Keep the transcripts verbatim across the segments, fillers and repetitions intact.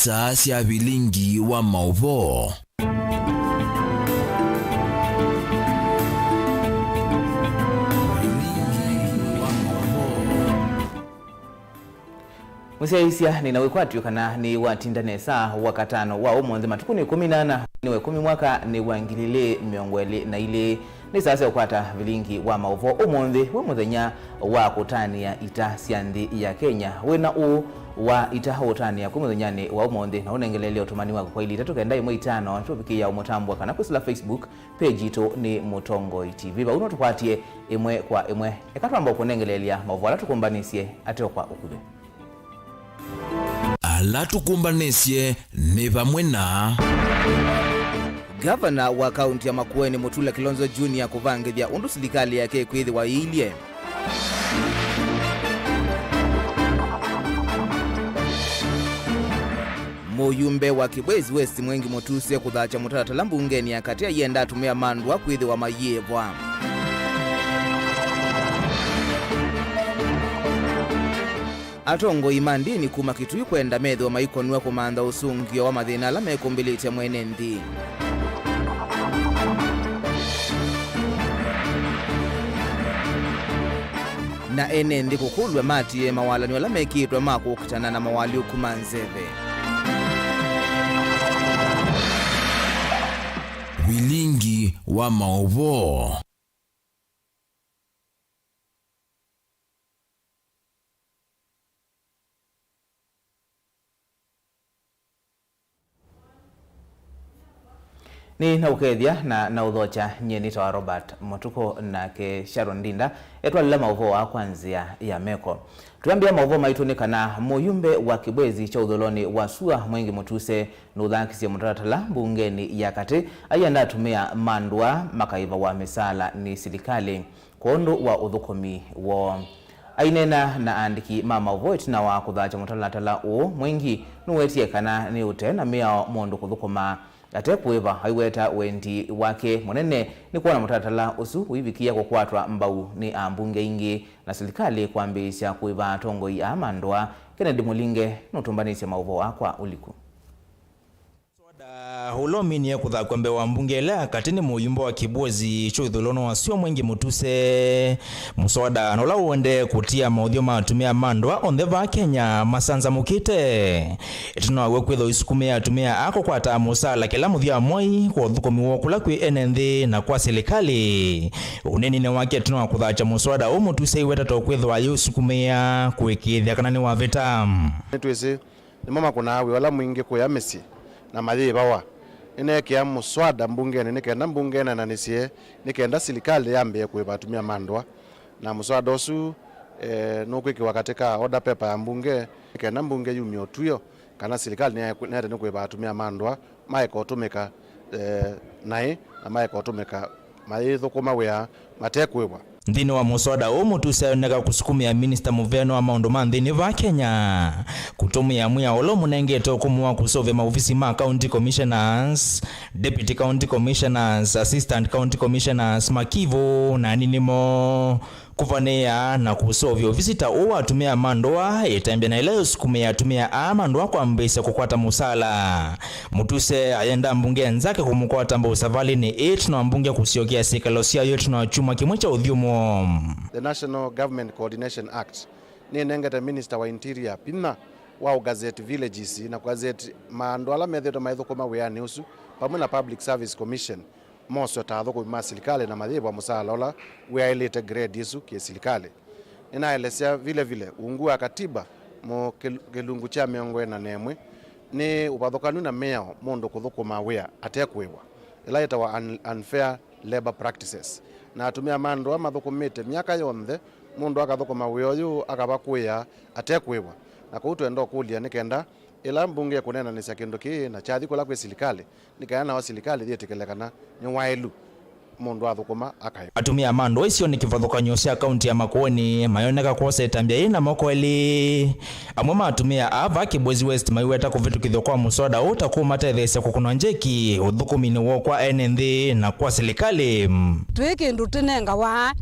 Saa sya vilingi wa maũvoo. Mũsyaĩĩsya, nĩna wĩkwatyo kana nĩwatinda nesa wakatano wa ũmũnthĩ matukũ nĩ ĩkũmi na ana nĩ wa ĩkũmi mwaka nĩ wa ngili ilĩ mĩongo ĩlĩ na ilĩ. Nĩ saa sya ũkwata vilingi wa maũvoo ũmũnthĩ wĩ mũthenya wa kũtanĩa ita sya nthĩ ya Kenya. Wĩna ũũ wa ita ũũtanĩa kwĩ mũthenyanĩ wa ũmũnthĩ, na ũnengeleelye ũtũmani waku kwa ilita tũkenda ĩmwe itano tũvikĩĩa ũmũtambwa kana kwĩsĩla Facebook page itũ nĩ Mũtongoi T V. Vau no tũkwatie ĩmwe kwa ĩmwe. Eka twamba kũnengeleelya maũvoo ala tũkũmbanĩsye ateo kwa ũkuvĩ. Ala tũkũmbanĩsye nĩ vamwe na. Ngavana wa kaunti ya Makueni Mutula Kilonzo Junior kũvangĩthya ũndũ silikalĩ yake ĩkwĩthĩwa ĩilye. Mũyumbe wa Kibwezi West Mwengi Mutuse kũthaakya mũtalatala mbungenĩ ya katĩ aienda atumĩa ma ndũa kwĩthĩwa mayĩĩvwa. Atongoi ma ndĩni kuma Kitui kwenda methĩwe maikonw'a kũmantha ũsũngĩo wa mathĩna ala mekũmbĩlĩtye mwene nthĩ. Na ene nthĩ kũkũlw'a matiĩe mawalany'o ala mekĩĩtwe ma kũkitana na moalyũku ma nzeve. Vilingi wa maũvoo. Nĩ na ũkethya na na ũthokya, nyie nĩtawa Robert Mũtukũ, nake Sharon Ndinda etwalĩla maũvoo aa kwa nzĩa ya meko. Twĩambĩa maũvoo maitũ nĩ kana mũyumbe wa Kibwezi kya ũthũlonĩ wa sua Mwengi Mũtuse nũthakisye mũtalatala mbungenĩ ya katĩ aienda atumĩa ma ndũa makaĩvawa mĩsaala nĩ silikalĩ kwondũ wa ũthũkũmi woo. Aineena na aandĩki ma maũvoo ĩtina wa kũthaakya mũtalatala ũũ, Mwengi nũwetie kana nĩ ũte na mĩao mũndũ kũthũkũma ate kũĩva. Aiweta wendi wake mũnene nĩ kwona mũtalatala ũsu ũivikĩa kũkwatwa mbau nĩ ambunge aingĩ na silikalĩ kwambĩĩsya kũĩva atongoi aa ma ndũa. Kennedy Mũlinge nũtũmbanĩsye maũvoo aa kwa ũliku. Mũswada ũla ũminie kũthakw'a mbee wa mbunge ĩla ya katĩ nĩ mũyumbe wa Kibwezi kya ũthũlonĩ wa sua Mwengi Mũtuse. Mũswada na ũla ũendee kũtia maũthyũ ma atumĩa ma ndũa onthe vaa Kenya masanzamũkĩte. Ĩtina wa w'o kwĩthwa ũisukumĩa atumĩa aa kũkwata mũsaala kĩla mũthya wa mwai kwa ũthũkũmi woo kũla kwĩ ene nthĩ na kwa silikalĩ. Ũneeninĩ wake ĩtina wa kũthaakya mũswada ũũ, Mũtuse aiweta ta ũkwĩthwa ayĩũsukumĩa kũĩkĩĩthya kana nĩwavĩta. Nĩtwĩsĩ nĩmo makũnaa wĩa ũla mwingĩ kũya mĩsyĩ na mayĩvawa. Nĩneekĩa mũswada mbungenĩ nĩ kenda mbunge ĩneenanĩsye nĩ kenda silikalĩ yambĩĩe kũĩva atumĩa ma ndũa. Na mũswada ũsu, eh, nũkwĩkĩwa katĩ ka order paper ya mbunge nĩ kenda mbunge yumye ũtw'ĩo kana silikalĩ nĩyaete nĩ kũĩva atumĩa ma ndũa maeka ũtũmĩka, eh, naĩ na maeka ũtũmĩka mayĩthũkũma wĩa mate kũĩvwa. Nthĩnĩ wa mũswada ũũ, Mũtuse ayoneka kũsukumĩa minista mũveno wa maũndũ ma nthĩnĩ vaa Kenya kũtũmĩa mwĩao ũla ũmũnengete ũkũmũ wa kũseũvya maovisi ma county commissioners, deputy county commissioners, assistant county commissioners, makivũ na anini moo, kũvanĩĩa na kũseũvya ovisi ta ũũ wa atumĩa ma ndũa, ĩtambya na ĩla yũsukumĩa atumĩa aa ma ndũa kwambĩĩsya kũkwata mũsaala. Mũtuse ayenda mbunge nzake kũmũkwata mbau savalĩnĩ ĩĩ ĩtina wa mbunge kũsyokea syĩkalo syayo ĩtina wa kyumwa kĩmwe kya ũthyũmũo. The National Government Coordination Act nĩnengete Minister wa Interior vinya wa ũgazeti villages na kũgazeti maandũ ala methĩĩtwe maithũkũma wĩanĩ ũsu, vamwe na Public Service Commission, moswe ta athũkũmi ma silikalĩ na mayĩvwa mũsaala ũla wĩaĩlĩte grade ĩsu kĩ-silikalĩ. Nĩnaelesya vile vile ungu wa katiba mu kĩl-, kĩlungu kya mĩongo ĩna na ĩmwe nĩ ũvathũkanu na mĩao mũndũ kũthũkũma wĩa ate kũĩvwa, ĩla yĩtawa un-, unfair labor practices. Na atumĩa ma ndũa mathũkũmĩte myaka yonthe, mũndũ akathũkũma wĩa ũyũ akavakũĩa ate kũĩvwa. Na kwoou twenda ũkũlya nĩ kenda ĩla mbunge ĩkũneenanĩsya kĩndũ kĩĩ na kyathi kũla kwĩ silikalĩ, nĩ kana nayo silikalĩ yĩtĩkĩle kana nĩ waĩlu mũndũ athũkũma akaĩvwa. Atumĩa ma ndũa isionĩ kĩvathũkany'o sya kaunti ya Makueni mayoneka kwosa ĩtambya yĩĩ na moko elĩ. Amwe ma atumĩa aa vaa Kibwezi West maiweta kũvĩtũkĩthw'a kwa mũswada ũũ ta kũmatetheesya kũkũnwa njeki ũthũkũminĩ woo kwa ene nthĩ na kwa silikalĩ. Twĩ kĩndũ tũnengawa,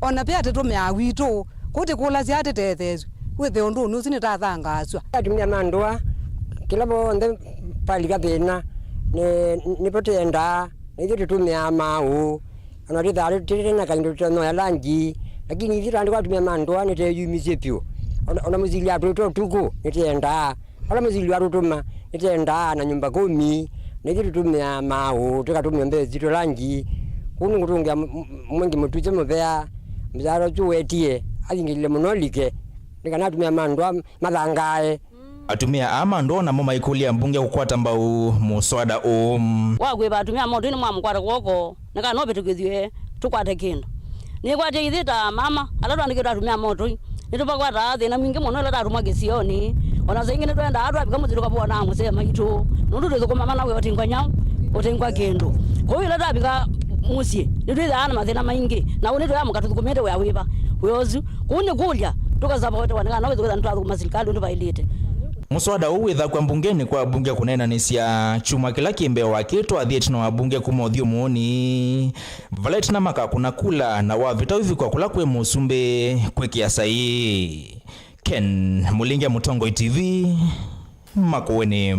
o na ve atĩtũmĩaa witũ, kũtĩkũlasya atĩtetheesw'e, wĩthĩe ũndũnĩ ũsu nĩtathangaasw'a. Atumĩa ma ndũa Ĩla vonthe valika thĩna, nĩ, nĩvo tũendaa, na ithyĩ tũtũmĩaa maaũ. Ona twĩthaa tũte na kaindo tũtanyoya langi, lakini ithyĩ twaandĩkwa atumĩa ma ndũa nĩteyumisye vyũ. Ona, ona mũsili atwĩtwa ũtukũ nĩtũendaa. Ala mũsili watũtũma, nĩtũendaa na nyũmba kũmi, na ithyĩ tũtũmĩaa maaũ, tũkatũmĩa mbesa sitũ langi. Kũu nĩngũtũngĩa m-, m-, mwingĩ mũtukye mũvea, mũsaara ũsu wetie, athingĩlĩle mũno ũlike, nĩ kana atumĩa ma ndũa mathangae. Atumĩa aa ma ndũa namo maikũlya mbunge kũkwata mbau mũswada ũũ. Wa kwĩva atumĩa ma ũtũi nĩmwamũkwata kw'oko, nĩ kana ũvĩtũkĩthw'e tũkwate kĩndũ. Nĩkwatya ithyĩ ta mama, ala tũandĩkĩtwe atumĩa ma ũtũi, nĩtũvakwataa thĩna mwingĩ mũno ĩla tatũmwa kĩsionĩ. O na saa ingĩ nĩtwendaa twavika mũsyĩ tũkavũanaa mũsee maitũ, nũndũ twĩthũkũma mana wĩa ũtengwa nyaũ, ũtengwa kĩndũ. Kwoou ĩla twavika mũsyĩ, nĩtwĩthaa na mathĩna maingĩ, na ũu nĩtũyamũka tũthũkũmĩte wĩa wĩva, wĩa ũsu. Kwoou nĩ kũlya, tũkasapotewa nĩ kana no wĩthĩwa nĩtwathũkũma silikalĩ ũndũ vaĩlĩte. Mũswada ũũ wĩthakwa mbungenĩ kwa abunge kũneenanĩsya kyumwa kĩla kĩ mbee wa kĩĩ twathi ĩtina wa abunge kuma ũthyũmũũnĩ, vala ĩtina makakũna kula na wavĩta ũivikwa kũla kwĩ mũsumbĩ kwĩkĩa saii. Ken Mũlinge, Mũtongoi T V, Makueni.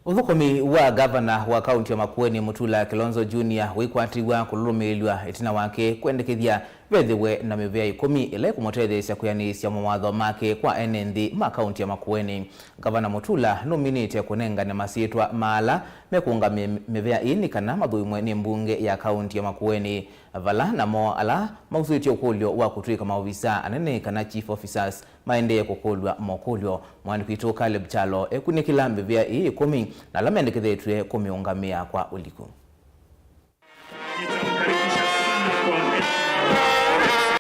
Ũthũkũmi wa ngavana wa kaunti ya Makueni, Mutula Kilonzo Junior, wĩkwatĩw'a kũlũlũmĩĩlw'a ĩtina wake kwendekethya vethĩwe na mĩvĩa ĩkũmi ĩla ĩkũmũtetheesya kwĩanĩĩsya mawatho make kwa ene nthĩ ma kaunti ya Makueni. Ngavana Mutula nũminĩte kũnengane masyĩtwa ma ala mekũũngamĩa mĩvĩa ĩĩ nĩ kana mathũimwe nĩ mbunge ya kaunti ya Makueni, vala namo ala mausĩtye ũkũlyo wa kũtw'ĩka maovisaa anene kana chief officers maendee kũkũlw'a mokũlyo. Mwandĩki witũ Caleb Kyalo ekunĩkĩla mĩvĩa ĩĩ ĩkũmi na ala mendekethetw'e kũmĩũngamĩa kwa ũliku.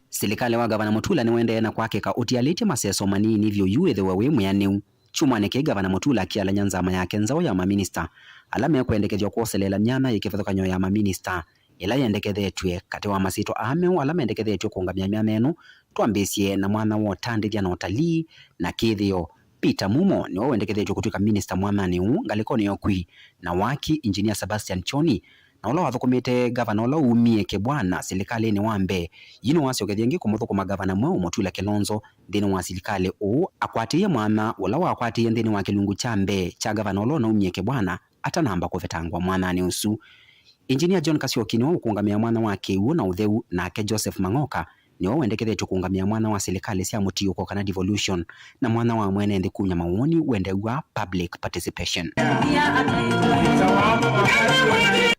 Silikalĩ wa Ngavana Mutula nĩũendee na kwakĩka ũtialĩtye maseso manini vyũ yu wĩthĩwe wĩ mwĩanĩu. Kyumwanĩ kĩĩ Ngavana Mutula akĩalany'a nzama yake nzaũ ya maminista ala mekwendekethw'a kwoseleela myanya yĩ kĩvathũkany'o ya maminista ĩla yendekethetw'e. Katĩ wa masyĩtwa aa meũ ala mendekethetw'e kũũngamĩa myanya ĩno, twambĩĩsye na mwanya wa ũtandĩthya na ũtalii na kĩthĩo. Peter Mumo nĩwe wendekethetw'e kũtw'ĩka minista mwanyanĩ ũũ ngalĩkonĩ ya ũkui na waki, Engineer Sebastian Choni, na ũla wathũkũmĩte ngavana ũla wumie Kibwana silikalĩnĩ wa mbee, yu nĩwasyokethya ĩngĩ kũmũthũkũma ngavana mweũ Mutula Kilonzo nthĩnĩ wa silikalĩ ũũ akwatĩie mwanya ũla wakwatĩie nthĩnĩ wa kĩlungu kya mbee kya ngavana ũla ũnaumie Kibwana atanamba kũvetangwa mwanyanĩ ũsu. Engineer John Kasyoki nĩwe ũkũũngamĩa mwanya wa kĩw'ũ na ũtheu, nake Joseph Mang'oka nĩwe wendekethetw'e kũũngamĩa mwanya wa silikalĩ sya mũtiũko kana devolution, na mwanya wa mwene nthĩ kumya mawoni wendew'a public participation.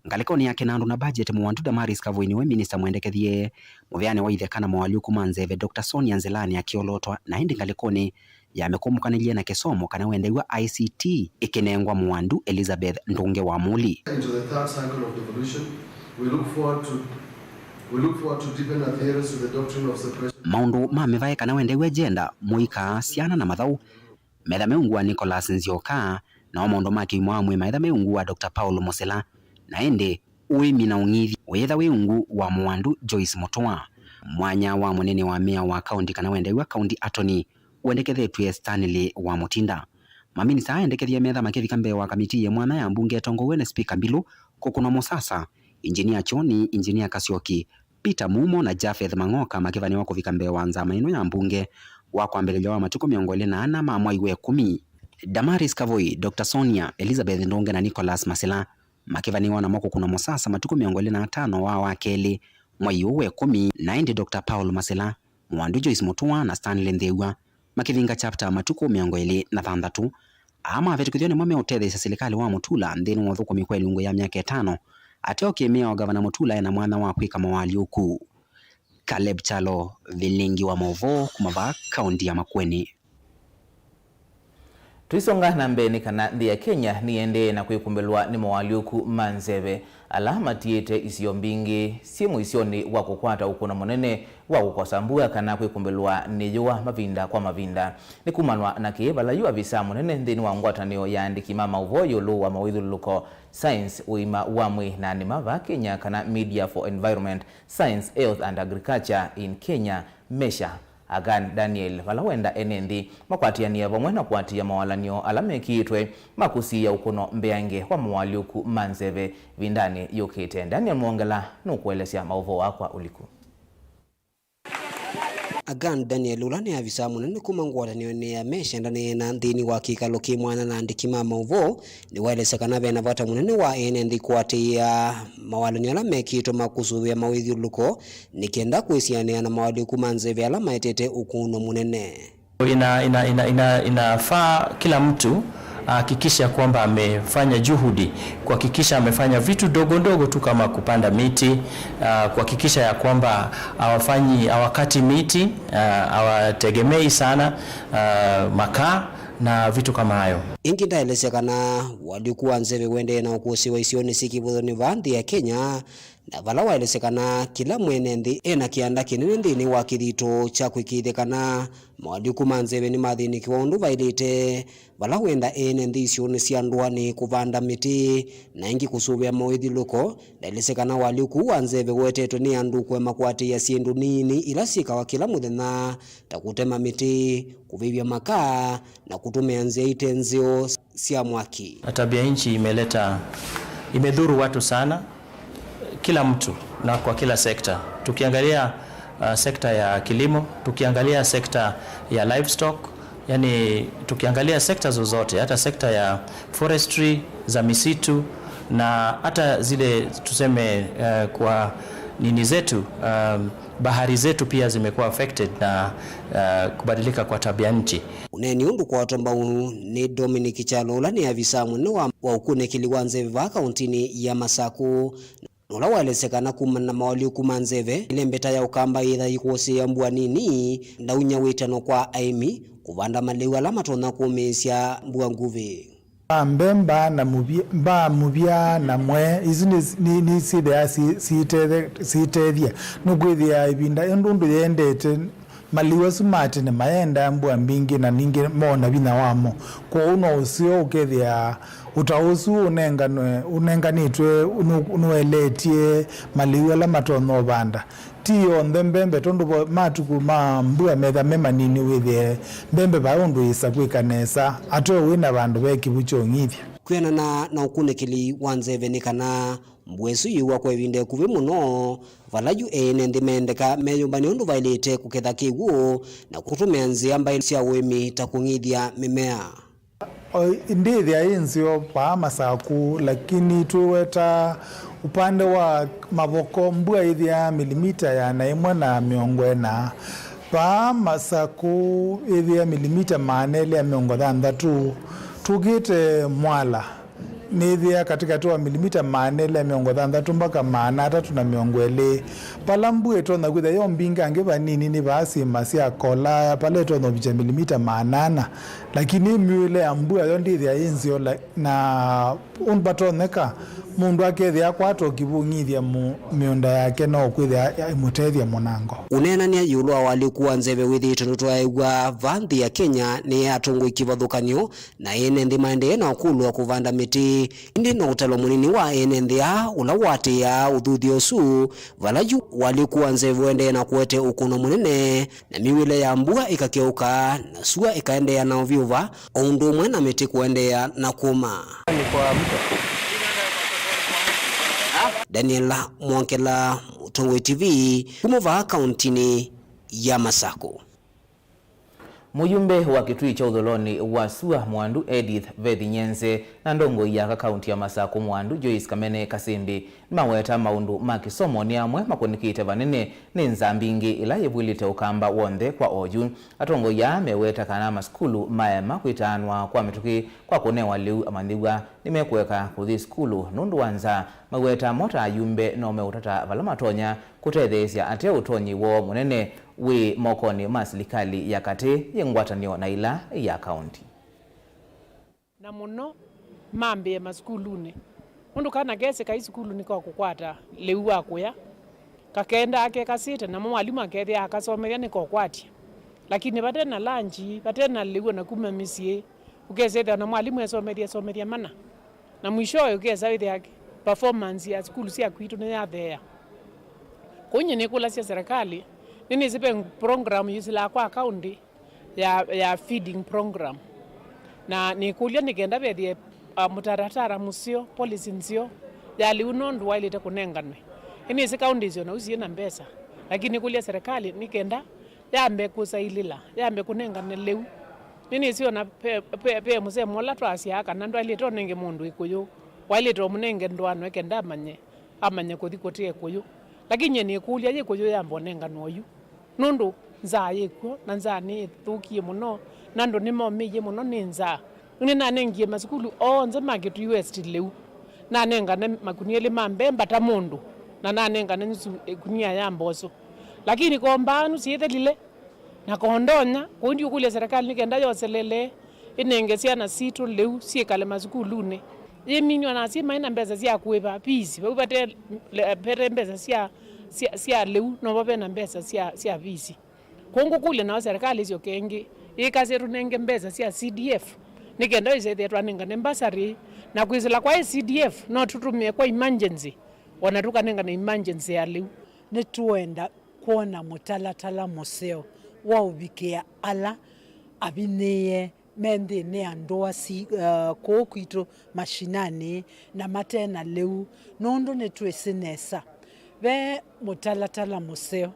Ngalĩkonĩ ya kĩnandũ na budget mũwandu, Damaris Kavũi nĩwe minista mwendekethye mũveanĩ wa itheka na moalyũku ma nzeve, Doctor Sonia Nzilani akĩolotwa, na ĩndĩ ngalĩkonĩ ya mĩkũmũkanĩlye na kĩsomo kana wendew'a I C T ĩkĩnengwa mũwandu, Elizabeth Ndunge wa Mũli. Into the third cycle of devolution, we look forward to, we look forward to deepen adherence to the doctrine of separation. Maũndũ ma mĩvaĩ kana wendew'a gender, mũika, syana na mathaũ metha me ungu wa Nicholas Nzioka, nao maũndũ ma kĩima wa mwĩĩ maetha me ungu wa Doctor Paul Musila, na ĩndĩ ũĩmi na ũng'ithya ũyĩtha wĩ ungu wa mũwandu Joyce Mutua. Mwanya wa mũnene wa mea wa kaunti kana wendew'a county attorney wendekethetw'e Stanley wa Mutinda. Maminista aa endekethye metha makĩvika mbee wa kamitii yĩ mwanya ya mbunge ĩtongoew'e nĩ Spika Mbilu kũkũnwa mũsasa, Engineer Kyoni, Engineer Kasyoki, Peter Mumo na Japheth Mang'oka makĩvanĩwa kũvika mbee wa nzama ĩno ya mbunge wa kwambĩlĩlya wa matukũ mĩongo ĩlĩ na ana ma mwai wa ĩkũmi. Damaris Kavũi, Doctor Sonia, Elizabeth Ndunge na Nicholas Masila makĩvanĩwa namo kũkũnwa mũsasa matukũ mĩongo ĩlĩ na atano wa wa kelĩ mwai ũũ wa ĩkũmi, na ĩndĩ Doctor Paul Masila, mũwandu Joyce Mutua na Stanley Nthĩw'a makĩvinga chapter matukũ mĩongo ĩlĩ na thanthatũ. Aa mavĩtũkĩthw'a nĩmo meũtetheesya silikalĩ wa Mutula nthĩnĩ wa ũthũkũmi kwa ĩlungu ya myaka ĩtano. Ateo kĩmĩa wa Ngavana Mutula ena mwanya wa kwĩka moalyũku. Caleb Kyalo, Vilingi wa Maũvoo kuma vaa kaunti ya Makueni. Tũisonga na mbee nĩ kana nthĩ ya Kenya nĩyĩendee na kwĩkumbĩlwa nĩ moalyũku ma nzeve ala matiĩte isio mbingĩ syĩ mũisyonĩ wa kũkwata ũkũno mũnene wa kũkosa mbua kana kwĩkumbĩlwa nĩ yũa mavinda kwa mavinda. Nĩ kumanwa na kĩĩ vala yu avisaa mũnene nthĩnĩ wa ngwatanĩo ya aandĩki ma maũvoo ĩũlũ wa mawĩthyũlũlũko, science, ũima wa mwĩĩ na nĩma vaa Kenya, kana Media for Environment, Science, Health and Agriculture in Kenya, mesha, Agan Daniel, vala wenda ene nthĩ makwatĩanĩe vamwe na kũatĩĩa mawalany'o ala mekĩĩtwe ma kũsiĩĩa ũkũno mbeange wa moalyũku ma nzeve ĩvindanĩ yũkĩte. Daniel Mwongela nũkũelesya maũvoo aa kwa ũliku. Agan Daniel, ũla nĩ avisa mũnene kuma ngwatanĩonĩ ya mesha ndanena nthĩnĩ wa kĩkalo kĩ mwanya na andĩki ma maũvoo, nĩwaelesya kana vena vata mũnene wa ene nthĩ kũatĩĩa mawalany'o ala mekĩtwe ma kũsũvĩa mawĩthyũlũlũko nĩ kenda kwĩsianĩa na mawalyũku ma nzeve ala maetete ũkũno mũnene. Ina, ina, ina, ina, inafaa kila mtu ahakikisha kwamba amefanya juhudi, kuhakikisha amefanya vitu dogo dogo tu kama kupanda miti, ah, kuhakikisha ya kwamba hawafanyi, hawakati miti, ah, hawategemei sana, ah, makaa na vitu kama hayo. Ĩngĩ ndaelesya kana walyũku wa nzeve ũendee na ũkũsĩwa isionĩ syĩ kĩvũthonĩ vaa nthĩ ya Kenya, na vala waelesya kana kĩla mwene nthĩ ena kĩanda kĩnene nthĩnĩ wa kĩthito kya kwĩkĩĩthya kana mawalyũku ma nzeve nĩmathĩnĩkĩwa ũndũ vaĩlĩte, vala wenda ene nthĩ isionĩ sya ndũanĩ kũvanda mĩtĩ na ĩngĩ kũsũvĩa mawĩthyũlũlũko. Ndaelesya kana walyũku wa nzeve ũetetwe nĩ andũ kũema kũatĩĩa syĩndũ nini ila syĩkawa kĩla mũthenya, ta kũtema mĩtĩ, kũvĩvya makaa, na kũtũmĩa nzĩa ite nzeo sya mwaki. Tabia nchi imeleta, imedhuru watu sana, kila mtu na kwa kila sekta. Tukiangalia, uh, sekta ya kilimo, tukiangalia sekta ya livestock, yani tukiangalia sekta zozote, hata sekta ya forestry, za misitu, na hata zile tuseme, uh, kwa nini zetu, um, bahari zetu pia zimekuwa affected na, uh, kubadilika kwa tabia nchi. Ũneeni ũndũ kwatwa mbau nĩ Dominic Kyalo, ũla nĩ avisa mũnene wa, wa ũkunĩkĩli wa nzeve vaa kaũntinĩ ya Masaku, na ũla waelesya kana kumana na mawalyũku ma nzeve, ĩlembeta ya ũkamba yĩtha yĩkũsĩĩa mbua nini, ndaunya wĩtano kwa aĩmi kũvanda malĩu ala matonya kũmĩĩsya mbua nguvĩ. Mbaa mbemba na mũvya, mbaa mũvya na mwee, isu nĩ, nĩ, nĩsyĩthĩaa si-, siitethya, siitethya. Nũkwĩthĩa ĩvinda ĩndũ ũndũ yendete malĩu asu ma tene mayendaa mbua mbingĩ na ningĩ moona vinya wamo. Kwoou no ũseo ũkethĩa ũtao ũsu ũnenganwe, ũnenganĩtwe nũ-, nũeleetye malĩu ala matonya ũvanda. Ti onthe mbembe, tondũ vo matukũ ma mbua metha me manini, wĩthĩe mbembe vai ũndũ yĩsa kwĩka nesa, ateo wĩ na vandũ ve kĩw'ũ kya ũng'ithya. Kwĩanana na ũkunĩkĩli wa nzeve nĩ kana mbua ĩsu yĩũa kwa ĩvinda ĩkuvĩ mũno, vala yu ene nthĩ meendeka meyũmbany'e ũndũ vaĩlĩte kũketha kĩw'ũ na kũtũmĩa nzĩa mbaĩlu sya ũĩmi ta kũng'ithya mĩmea. O, ndĩthĩa yĩ nzeo vaa Masaku, lakini twĩweta upande wa Mavoko, mbua ĩthĩaa milimita ĩana ĩmwe na mĩongo ĩna. Vaa Masaku ĩthĩaa milimita maana elĩ ya mĩongo thanthatũ. Tũkĩte Mwala, nĩthĩaa katĩkatĩ wa milimita maana elĩ ya mĩongo thanthatũ mpaka maana atatũ na mĩongo ĩlĩ. Vala mbua ĩtonya kwĩthĩa yo mbingangĩ vanini nĩ vaa syĩma sya Kolaya, vala ĩtonya ũvikya milimita maana ana. Lakini mĩũĩle ya mbua yo ndĩthĩa yĩ nzeo, la-, na ũndũ vatonyeka mũndũ akethĩa akwata ũkivũng'ithya mũ-, mĩũnda yake no kwĩthĩa ĩmũtethya mũnango. Ũneenany'a ĩũlũ wa walyũku wa nzeve wĩthĩĩtwe nũtwaĩw'a vaa nthĩ ya Kenya nĩ atongoi kĩvathũkany'o na ene nthĩ maendee na ũkũlw'a kũvanda mĩtĩ. Ĩndĩ no ũtalo mũnini wa ene nthĩ aa ũla ũatĩĩaa ũthuthyo ũsu, vala yu walyũku wa nzeve ũendee na kũete ũkũno mũnene, na mĩw'ĩle ya mbua ĩkakeũka, na sua ĩkaendeea na ũvyũva, o ũndũ ũmwe na mĩtĩ kũendeea na kũma. Daniel Mwongela, Mũtongoi T V, kuma vaa kaũntinĩ ya Masakũ. Mũyumbe wa Kĩtui kya Ũthũlonĩ wa Sua Mwandu Edith Vethi Nyenze na ndongoi ya aka kaunti ya Masakũ Mwandu Joyce Kamene Kasindi nĩmaweta maũndũ ma kĩsomo nĩ amwe makũnĩkĩte vanene nĩ nza mbingĩ ĩla yĩvw'ĩlĩte ũkamba w'onthe kwa oyu. Atongoi aa meweta kana masukulu maema kwĩtaanwa kwa mĩtũkĩ kwa kũnewa lĩu amanyĩw'a nĩmekũeka kũthi sukulu nũndũ wa nza. Maweta mo ta ayumbe no meũtata vala matonya kũtetheesya ate ũtonyi woo mũnene wĩ mokonĩ ma silikalĩ ya katĩ yĩ ngwatanĩo na ĩla ya kaũnti. Na mũno mambĩe masukulunĩ, nũndũ kana kesĩ kai sukulu nĩkakũkwata lĩu wa kũya, kakendaa kekasĩte, namo mwalimũ akethĩa akasomethya nĩkaũkwatya. Lakini vate na lanji, vate na lĩu ona kuma mĩsyĩ, ũkesethĩa ona mwalimũ esomethya, esomethya mana. Na mwishowe ũkesa wĩthĩa performance ya sukulu sya kwitũ nĩyatheea. Kwoou nyie nĩkũlasya serikali, nĩnĩsĩ ve program yĩsĩlaa kwa kaũnti ya, ya feeding program. Na nĩkũlya nĩ kenda vethĩe, ah, mũtaratara mũseo, policy nzeo ya lĩu nũndũ waĩlĩte kũnenganwe. Nĩnĩsĩ kaũnti isio na ũsiĩ na mbesa, lakini nĩkũlya serikali nĩ kenda Yambe kũsaĩlĩla, yambe kũnengane lĩu. Nĩnĩsĩ ona ve, ve, ve mũsemo ũla twasyaa kana ndwaĩlĩte ũnenge mũndũ ĩkũyũ, waĩlĩte ũmũnenge ndũano eke ndamanye, amanye kũthi kũtĩa ĩkũyũ. Lakini nyie nĩkũlya, yĩ ĩkũyũ yamba ũnenganwa oyu? Nũndũ nzaa yĩkw'o, na nzaa nĩthũkie mũno, na andũ nĩmomĩie mũno nĩ nzaa. Nĩnanengie masukulu onthe ma Kitui West lĩu. Nanengane makunia elĩ ma mbee mbata mũndũ, na nanengane nusu ĩkunia ya mboso. Lakini kombaa nu syĩthelile, na kondonya, kũu ndiũkũlya serikali nĩ kenda yoselele ĩnenge syana sitũ lĩu syĩkale masukulunĩ. Yĩminwa na asyai maĩ na mbesa sya kũĩva fees, vau vate, vate mbesa sya, sya, sya lĩu, novo vena mbesa sya, sya fees. Kũu ngũkũlya nao serikali ĩsyoke ĩngĩ yĩkasye tũnenge mbesa sya C D F nĩ kenda ĩsethĩe twanengane mbasarĩ, na kwĩsĩla kwa C D F no tũtũmĩe kwa emergency, ona tũkanengane emergency ya lĩu. Nĩtũenda kwona mũtalatala mũseo wa ũvikĩa ala avinyĩĩe me nthĩnĩ ya ndũa si, uh, kũũ kwitũ mashinani na mate na lĩu, nũndũ nĩtwĩsĩ nesa ve mũtalatala mũseo.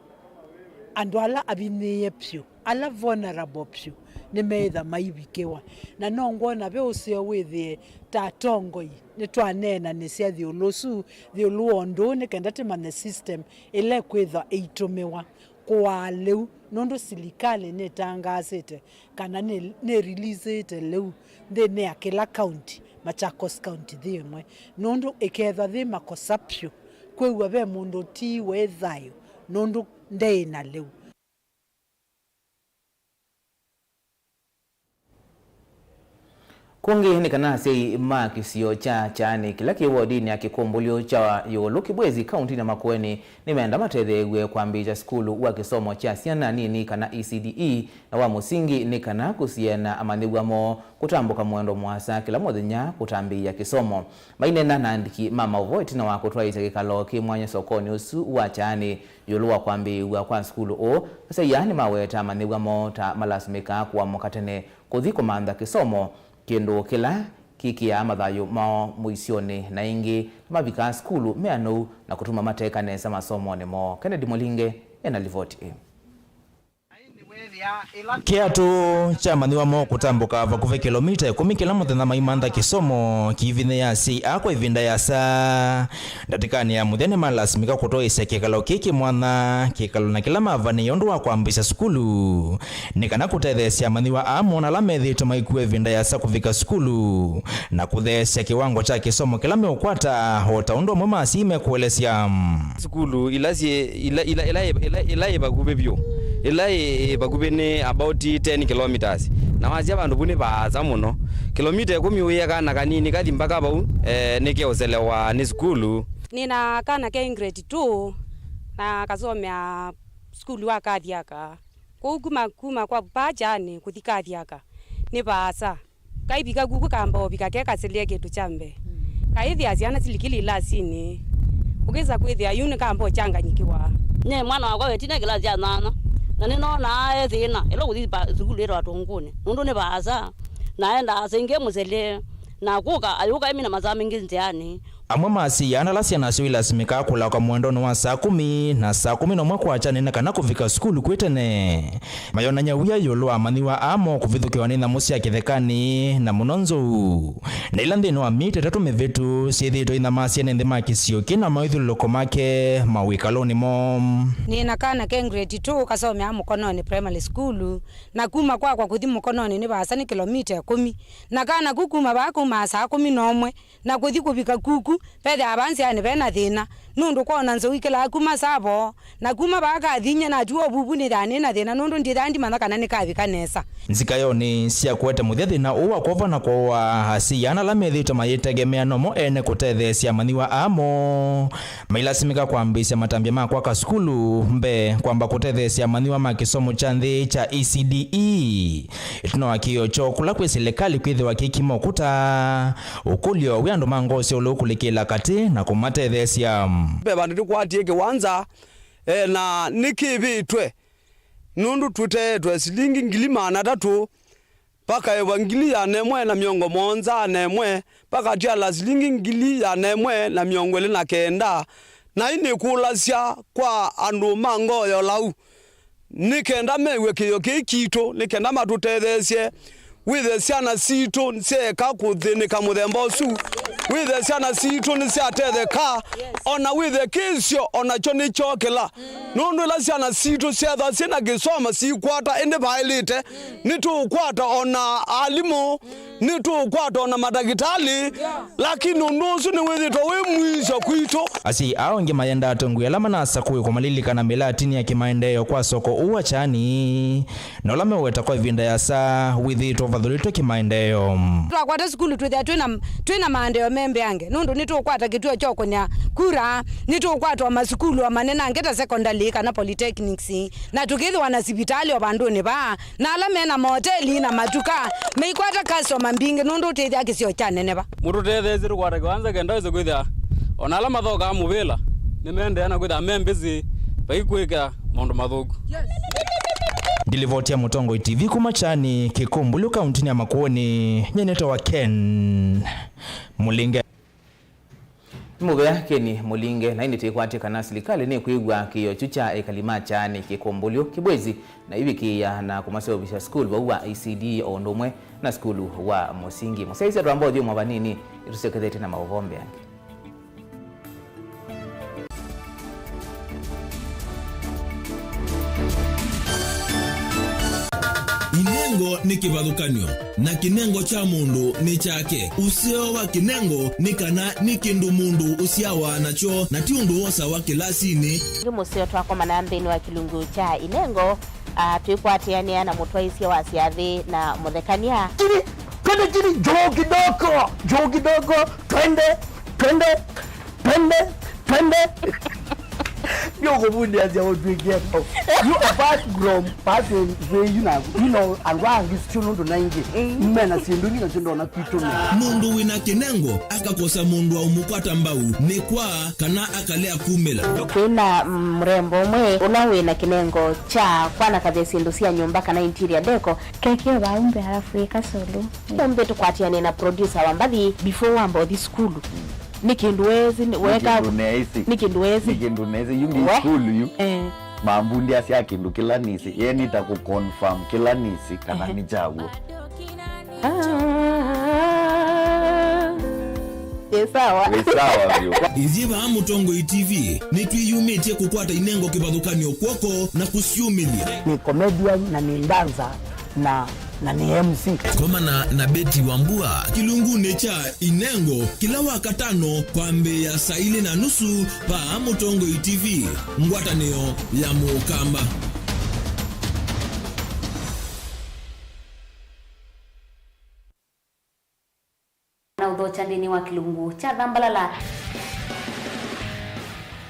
Andũ ala avinyĩĩe vyũ, ala vulnerable vyũ, nĩmeĩtha maivikĩwa. Na no ngwona ve ũseo wĩthĩe ta atongoi nĩtwaneenanĩsya ĩũlũ ũsu, ĩũlũ wa ũndũ ũũ, nĩ kenda tũmanye system ĩla ĩkwĩthwa ĩitũmĩwa kũaa lĩu, nũndũ silikalĩ nĩtangaasĩte kana nĩ, nĩ releaseĩte lĩu nthĩnĩ ya kĩla kaunti, Machakos County yĩ ĩmwe, nũndũ ĩkethwa yĩ makosa vyũ kwĩw'a ve mũndũ ũtiiwe ĩ thayũ nũndũ ndeĩ na lĩu. Kũngĩ nĩ kana asyai ma kĩsio kya Kyaanĩ kĩla kĩ wodinĩ ya Kĩkũmbũlyo kya Ĩũlũ Kĩbwezi kauntinĩ ya Makueni nĩmenda matetheew'e kwambĩĩsya sukulu wa kĩsomo kya syana nini kana E C D E na wa mũsingi nĩ kana kũsiĩĩa na amanyĩw'a moo kũtambũka mũendo mũasa kĩla mũthenya kũtambĩĩa kĩsomo. Maineena na andĩki ma maũvoo ĩtina wa kũtwaĩĩsya kĩkalo kĩ mwanya sokonĩ ũsu wa Kyaanĩ ĩũlũ wa kwambĩĩw'a kwa sukulu ũũ, asyai aa nĩmaweta amanyĩw'a moo ta malasimĩkaa kũamũka tene kũthi kũmantha kĩsomo, kĩndũ kĩla kĩkĩaa mathayũ moo mũisyonĩ, na ĩngĩ nĩmavikaa sukulu me anou na kũtuma mateka nesa masomonĩ moo. Kennedy Mũlinge ena livoti ĩĩ. Kĩatũ kya amanyĩw'a moo kũtambũka vakuvĩ kĩlomita ĩkũmi kĩla mũthenya maimantha kĩsomo kĩivinyĩĩa asyai aa kwa ĩvinda yĩasa. Ndatĩkanĩ ya mũthya nĩmalasimĩka kũtwaĩĩsya kĩkalo kĩĩ kĩ mwanya, kĩkalo na kĩla mavanĩĩe ũndũ wa kwambĩĩsya sukulu, nĩ kana kũtetheesya amanyĩw'a aa mona ala methĩĩtwe maikua ĩvinda yĩasa kũvika sukulu, na kũtheesya kĩwango kya kĩsomo kĩla meũkwata, o ta ũndũ amwe ma asyai mekũelesya. Sukulu ila syĩ, ila, ila, ila, ila, ila yĩ vakuvĩ vyũ, ila yĩ, yĩ vakuvĩ nĩ about ten kilometres, na wasya vandũ vu nĩ vaasa mũno. Kilomita ĩkũmi ũĩe kana kanini kathi mpaka vau, eh, nĩkeũselewa nĩ sukulu. Nĩna kana ke grade two na kasomea sukulu wa Kathiaka. Kũu kuma, kuma kwa vaa Kyaanĩ kũthi Kathiaka nĩ vaasa. Kaivika kuku kamba ũvika ke kasilĩe kĩndũ kya mbee. Kaĩthĩa syana silikili ilasinĩ. Ũkĩsa kwĩthĩa yu nĩ kamba ũkyanganyĩkĩwa. Nye mwana wakwa wetine kĩlasi kya nyanya, na nĩnonaa e thĩna ĩla ũkũthi pa sukulu ĩtawa Tũngũnĩ, nũndũ nĩ vaasa, na aendaa asa ingĩ mũsele, na kũka ayũka emina masaa maingĩ nzĩanĩ. Amwe ma asyai ana ala syana syoo ilasimĩkaa kũlaũka mũendonĩ wa saa kũmi na saa kũmi na ũmwe kwakya nĩ kana kũvika sukulu kwĩ tene. Mayonany'a wia ĩũlũ wa amanyĩw'a aa moo kũvithũkĩwa nĩ nyamũ sya kĩthekanĩ, na mũno nzou. Na ila nthĩnĩ wa myei ta ĩtatũ mĩvĩtu syĩthĩĩtwe inyamasya nĩ nthĩ ma kĩsio kĩĩ na mawĩthyũlũlũko make ma wĩkalonĩ moo. Nĩ na kana ke grade two kasomea Mũkononĩ Primary School, na kuma kwakwa kũthi Mũkononĩ nĩ vaasa nĩ kĩlomita ĩkũmi. Na kana ku kuma vaa kaumaa saa kũmi na ũmwe, na kũthi kũvika kuku, vethĩawa vaa nzĩanĩ ve na thĩna, nũndũ kwona nzou ikĩlaa kuma saa voo, na kuma vaa kathiny'e natiwa ũvuvu nĩthaa nĩ na thĩna, nũndũ ndĩthaa ndimanya kana nĩkavika nesa. Nzikayonĩ sya kũete mũthya thĩna ũũ wa kwova na kũũa, asyai ana ala methĩĩtwe mayĩtegemea nomo ene kũtetheesya amanyĩw'a aa moo, mailasimĩka kwambĩĩsya matambya ma kwaka sukulu mbee, kwamba kũtetheesya amanyĩw'a ma kĩsomo kya nthĩ kya E C D E. Ĩtina wa kĩĩo kyoo kũla kwĩ silikalĩ kwĩthĩwa kĩkima ũkũta, ũkũlyo wĩ andũ ma ngoo sya ũlou kũlikĩla katĩ na kũmatetheesya. Ve vandũ tũkwatie kĩwanza, eh, na nĩkĩvĩtwe, nũndũ tũteetwe silingi ngili maana atatũ, vakaĩwa ngili ĩana ĩmwe na mĩongo mũonza na ĩmwe, vakatyala silingi ngili ĩana ĩmwe na mĩongo ĩlĩ na kenda. Na ĩnĩkũlasya kwa andũ ma ngoo ya ũlau, nĩ kenda mew'e kĩĩo kĩĩ kitũ, nĩ kenda matũtetheesye. Wĩthe syana sitũ syeeka kũthĩnĩka mũthemba ũsu. Wĩthe syana sitũ nĩsyatetheka. O na wĩthe kĩsio, o nakyo nĩkyookĩla. Nũndũ ĩla syana sitũ syethwa syĩ na kĩsomo siikwata ĩndĩ vaĩlĩte, nĩtũũkwata o na alimũ, nĩtũũkwata o na madakĩtalĩ, lakini ũndũ ũsu nĩwĩthĩtwe wĩ mũisyo kwitũ. Asyai aa angĩ mayendaa atongoi ala manasa kũĩ kũmalilikana mĩlatinĩ ya kĩmaendeeo kwa soko ũũ wa Kyani, na ũla meũweta kwa ĩvinda yasa wĩthĩĩtwe ũvathũlĩtwe kĩmaendeeo. Twakwata sukulu twĩthĩa twĩ na, twĩ na maendeeo me mbeange, nũndũ nĩtũũkwata kĩtuo kya ũkũnĩa kura, nĩtũũkwata o masukulu o manenange ta secondary kana polytechnics, na tũkĩthĩwa na sivitalĩ o vandũnĩ vaa, na ala me na mahoteli na matuka meikwata customer mbingĩ nũndũ ũtĩthya kĩsio kyaneneva. Mũtũtetheesye tũkwate kĩwanza kenda wĩse kwĩthĩa o na ala mathokaa mũvĩla nĩmeendeea na kwĩthĩa me mbĩsĩ vai kwĩka maũndũ mathũku. Ndilivoti ya Mũtongoi T V kuma Kyani, Kĩkũmbũlyo, kauntinĩ ya Makueni, nyenete wa Ken Mũlinge. Nĩ mũvea Keni Mũlinge, na ĩndĩ twĩkwatye kana silikalĩ nĩkwĩw'a kĩĩo kyu kya ekali ma Kyani Kĩkũmbũlyo kĩvwĩzi na ĩvikĩĩa na kũmaseũvĩsya sukulu vau wa E C D o ũndũ ũmwe na sukulu wa mũsingi. Mũsyaĩĩsya twamba ũthyũmũa vanini, ĩtũsyokethetye na maũvoo mbeange. Inengo nĩ kĩvathũkany'o, na kĩnengo kya mũndũ nĩ kyake. Ũseo wa kĩnengo nĩ kana nĩ kĩndũ mũndũ ũsyawa nakyo, na ti ũndũ wosawa kĩlasinĩ. Nĩ mũseo twakomana nthĩnĩ wa kĩlungu kya inengo, a, twĩkwatĩanĩa na mũtwaĩsya wa syathĩ na mũthekany'a. Kiri, twende kiri, njoo kidogo, njoo kidogo, twende, twende. Twende, twende. Ndio kuvundia sia watu wengine. You apart from person where you know, you know, and why is still not na ingi. Mena sindu ngi na sindu na kitu. Mũndũ wĩna kĩnengo akakosa mũndũ wa ũmũkwata mbau nĩ kwa kana akalea kumĩla. Kwĩna, mm, mrembo ũmwe ũla wĩna kĩnengo kya kwanakavya syĩndũ sya nyũmba kana interior deco. Keke vau mbee alafu ĩka solo. Ũmbĩ tũkwatĩane na producer wa mbathi before wamba ũthi sukulu. Nĩ kĩndũ weesĩ, nĩ, nĩ weka kĩndũ neesĩ. Nĩ kĩndũ weesĩ. Nĩ kĩndũ neesĩ. Yu ngi we sukulu yu. Eh. Mambundĩasya kĩndũ kĩla nĩsĩ. Ye nĩ ta kũ confirm kĩla nĩsĩ kana ehe nĩ kyaw'o. Ah. Ĩ sawa. Wĩ sawa vyũ. Ithyĩ vaa Mũtongoi T V nĩtwĩyumĩtye kũkwata inengo kĩvathũkany'o kw'oko na kũsyũmĩlya. Nĩ comedian na nĩ dancer na, na nĩ M C. Komana na Betty Wambua kĩlungunĩ kya Inengo kĩla Wakatano kwambĩĩa saa ilĩ na nusu vaa Mũtongoi T V, ngwatanĩo ya Mũkamba. Na ũthokya nthĩnĩ wa kĩlungu kya Thambalala.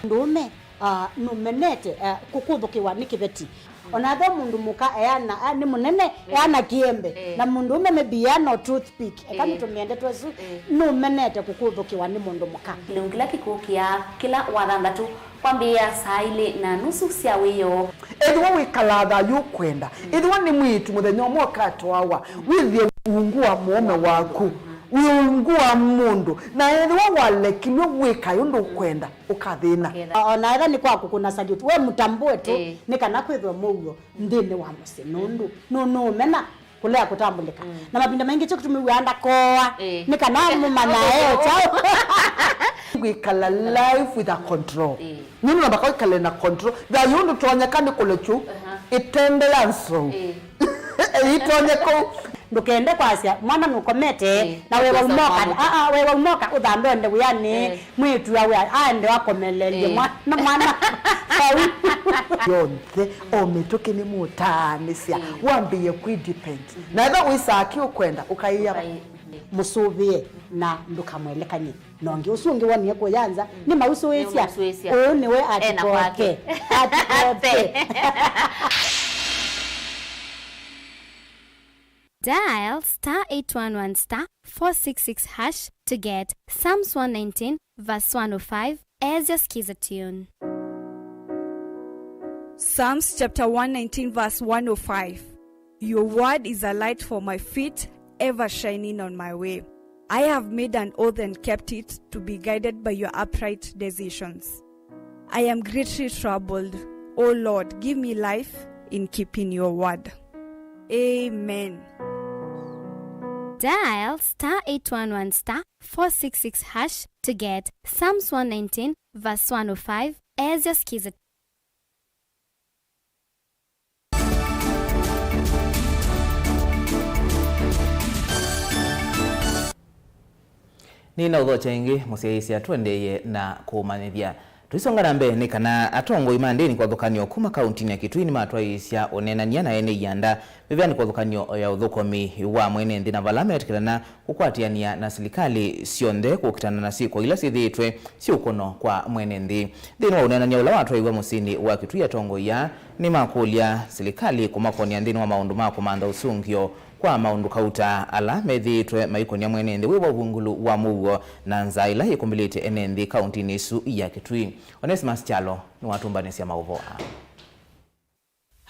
Mũndũũme, ah, nũmenete, ah, kũkũthũkĩwa nĩ kĩveti. O na ethĩwa mũndũ mũka eana, ah, nĩ mũnene, eh, eana kĩembe. Eh. Na mũndũũme maybe eana o toothpick. Eka, eh, nĩtũmĩe ndeto ĩsu, eh, nũmenete kũkũthũkĩwa nĩ mũndũ mũka. Kĩlungu kĩla kĩkũkĩa kĩla Wathanthatũ kwambĩĩa saa ilĩ na nusu sya wĩoo. Ethĩwa wĩkalaa thayũ ũkwenda, ethĩwa nĩ mwĩĩtu mũthenya ũmwe ũkatwawa, wĩthĩe ungu wa mũũme waku, wĩ ungu wa mũndũ, na ethĩwa walekilw'e wĩkae ũndũ ũkwenda, ũkathĩna. Ũkethĩa. O na ethĩwa nĩ kwa kũkũna salute, we mũtambũe tu, ĩĩ, nĩ kana kwĩthwe mũuo nthĩnĩ wa mũsyĩ, nũndũ nũ-, nũũmena kũlea kũtambũlĩka. Mm. Na mavinda maingĩ kyo kĩtumi wĩaa ndakooa, eh, nĩ kana mũmanyae o kyaũ. Kwĩkala life with a control. Eh. Nũndũ namba kwĩkale na control. Thayũ ndũtonyeka nĩ kũlekyu. Aha. Ĩtende ya nzou. Eh. Ĩtonye kũu. Ndũkende kwasya mwana nũkomete, eh, na wewa ũkosa umoka. Mwana. Ah, ah, wewa umoka, ũthambe ũende wĩanĩ. Eh. Mwĩĩtu awe aende akomeleelye, eh, mwana, mwana. Vau. Yonthe, o mĩtũkĩ nĩmũtaanĩsya, mm, wambĩĩe kwĩ depend. Mhm. Na ethĩwa wĩsaa kĩ ũkwenda, ũkaĩa. Ũkaĩ-, mhm, mũsũvĩe na ndũkamwelekany'e. Na ũngĩ ũsu ũngĩ wonie kũya nza, mm, nĩmausũĩsya. Nĩmausũĩsya. Ũũ nĩwe ena atikoke. Kwake. Atikoke. Dial star eight one one star four six six hash to get Psalms one nineteen verse one oh five as your skiza tune. Psalms chapter one nineteen verse one oh five. Your word is a light for my feet, ever shining on my way. I have made an oath and kept it, to be guided by your upright decisions. I am greatly troubled. O Lord, give me life, in keeping your word. Amen. Dial star eight one one star four six six hash to get Psalms one nineteen verse one oh five as your Skiza. Nĩnaũthokya ĩngĩ, mũsyaĩĩsya, tũendeeye na kũmanyĩthya. Tũisonga na mbee, nĩ kana atongoi ma ndĩni kĩvathũkany'o kuma kauntinĩ ya Kitui nĩmatwaĩĩsya ũneenany'a na ene ianda mĩvĩanĩ kĩvathũkany'o ya ũthũkũmi wa mwene nthĩ, na vala metĩkĩlana kũkwatĩanĩa na silikalĩ syonthe kũkitana na syĩko ila syĩthĩĩtwe syĩ ũkũno kwa mwene nthĩ. Nthĩnĩ wa ũneenany'a ũla watwaiwe mũsyĩnĩ wa Kitui, atongoi aa nĩmakũlya silikalĩ kũmakonĩa nthĩnĩ wa maũndũ ma kũmantha ũsũngĩo kwa maũndũ kauta ala methĩĩtwe maikonia mwene nthĩ wĩ wa ũvungũlu wa mũuo na nzaa ĩla yĩkũmbĩlĩte ene nthĩ kauntinĩ ĩsu ya Kitui. Onesimus Kyalo nĩwatũmbanĩsya maũvoo aa.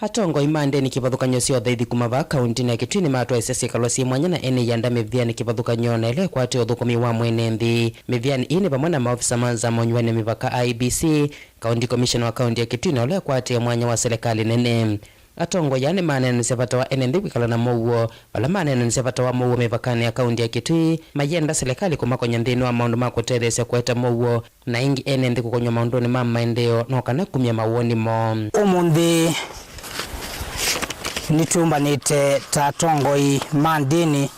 Atongoi ma ndĩni kĩvathũkany'o sya ũthaithi kuma vaa kauntinĩ ya Kitui nĩmatwaĩsye syĩkalo syĩ mwanya na ene ianda mĩvĩanĩ kĩvathũkany'o na ĩla ĩkwatĩe ũthũkũmi wa mwene nthĩ. Mĩvĩanĩ ĩĩ nĩ vamwe na maovisa ma nzama wa ũnyuvani na mĩvaka, I E B C, County Commissioner wa kaunti ya Kitui, na ũla ĩkwatĩe mwanya wa silikalĩ nene. Atongoi aa nĩmaneenanĩsya vata wa ene nthĩ kwĩkala na mũuo, vala maneenanĩsya vata wa mũuo mĩvakanĩ ya kaunti ya Kitui, mayenda silikalĩ kũmakonya nthĩnĩ wa maũndũ ma kũtetheesya kũete mũuo, na ĩngĩ ene nthĩ kũkonywa maũndũnĩ ma maendeeo no kana kumya mawoni moo. Ũmũnthĩ nĩtwĩũmbanĩte ta atongoi ma ndĩni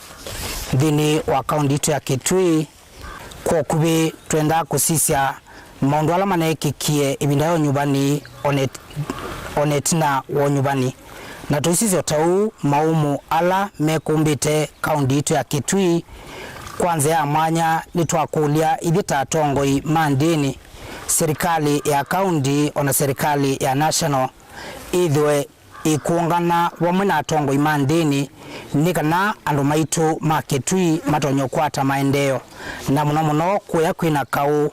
nthĩnĩ wa kaunti yitũ ya Kitui. Kwa ũkuvĩ, twendaa kũsisya maũndũ ala maneekĩkie ĩvinda ya ũnyuvani o na ĩt-, o na ĩtina wa ũnyuvani, na tũisisya ta ũu maũmũ ala mekũmbĩte kaunti yitũ ya Kitui. Kwa nzĩa ya mwanya, nĩtwakũlya ithyĩ ta atongoi ma ndĩni, silikalĩ ya kaunti o na silikalĩ ya national ĩthĩwe ĩkũũngana vamwe na atongoi ma ndĩni nĩ kana andũ maitũ ma Kitui matonye ũkwata maendeeo, na mũno mũno kũya kwĩna kaũ,